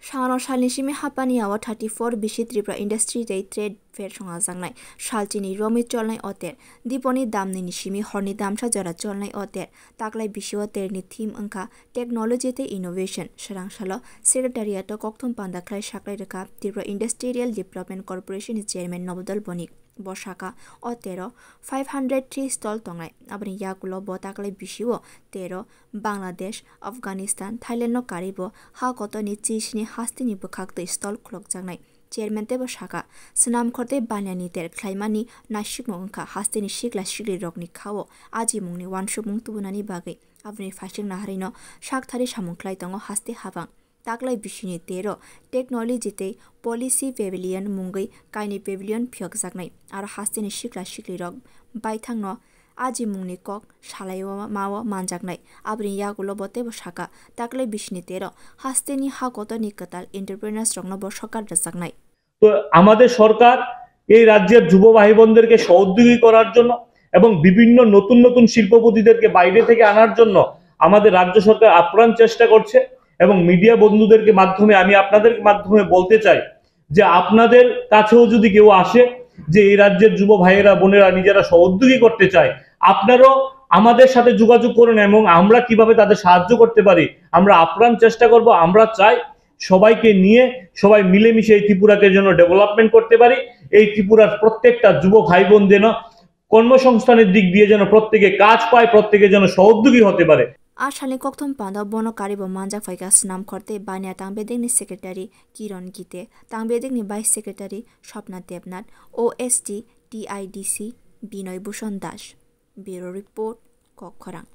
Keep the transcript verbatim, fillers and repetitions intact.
Sangano salni simi hapani yago thirty four bisi Tripura Industry Day Trade Fair songjaknai. Salchini romwi cholnai o ter, diponi damnini simi horni damsa jora cholnai o ter. Taklai bisi o terni theme wngkha Technology tei Innovation. Swrang salo Secretariat o kokthum panda khlai saklai rwkha Tripura Industrial Development Corporation ni Chairman Nobodol Bonik. Bo saka, o tero five hundred three stall tongnai. Aboni yagulo bo taklai bisio tero Bangladesh, Afghanistan, Thailand no karibo ha kotorni chisini hasteni bwkhak twi stall khulokjaknai. Chairman teibo saka, swnamkhor tei baniani ter khlaimani naisikmung wngkha hasteni sikla sikli rokni khao ajimungni uansukmung tubunani bagwi. Aboni phaising naharino sakthari samung khlai tongo haste habang. Taklai bisini tero Technology tei Policy Pavilion mungwi kainwi pavilion phiyokjaknai, aro hasteni sikla siklirok baithangno ajimungni kok salaio mao manjaknai. Aboni yagulo bo teibo saka, taklai bisini tero hasteni ha kotorni kwtal entrepreneurs rokno bo sokar rwjaknai. তো আমাদের সরকার এই রাজ্যের যুব ভাই বোনদেরকে সহোদ্যোগী করার জন্য এবং বিভিন্ন নতুন নতুন শিল্পপতিদেরকে বাইরে থেকে আনার জন্য আমাদের রাজ্য সরকার আপ্রাণ চেষ্টা করছে। এবং মিডিয়া বন্ধুদেরকে মাধ্যমে আমি আপনাদের মাধ্যমে বলতে চাই যে আপনাদের কাছেও যদি কেউ আসে যে এই রাজ্যের যুব ভাইয়েরা বোনেরা নিজেরা সহোদ্যোগী করতে চায়, আপনারাও আমাদের সাথে যোগাযোগ করুন এবং আমরা কিভাবে তাদের সাহায্য করতে পারি আমরা আপ্রাণ চেষ্টা করব। আমরা চাই সবাইকে নিয়ে, সবাই মিলেমিশে এই ত্রিপুরাকে যেন ডেভেলপমেন্ট করতে পারি, এই ত্রিপুরার প্রত্যেকটা যুব ভাই বোন যেন কর্মসংস্থানের দিক দিয়ে যেন প্রত্যেকে কাজ পায়, প্রত্যেকে যেন সহযোগী হতে পারে। A salni kokthum panda bono karibo manjak phaikha swnamkhor tei baniya tangbedekni secretary Kiron Gite, tangbedekni vice secretary Swapna Debnath, O S D T I D C Binoy Bhushan Das. Bureau Report, Kokkhorang.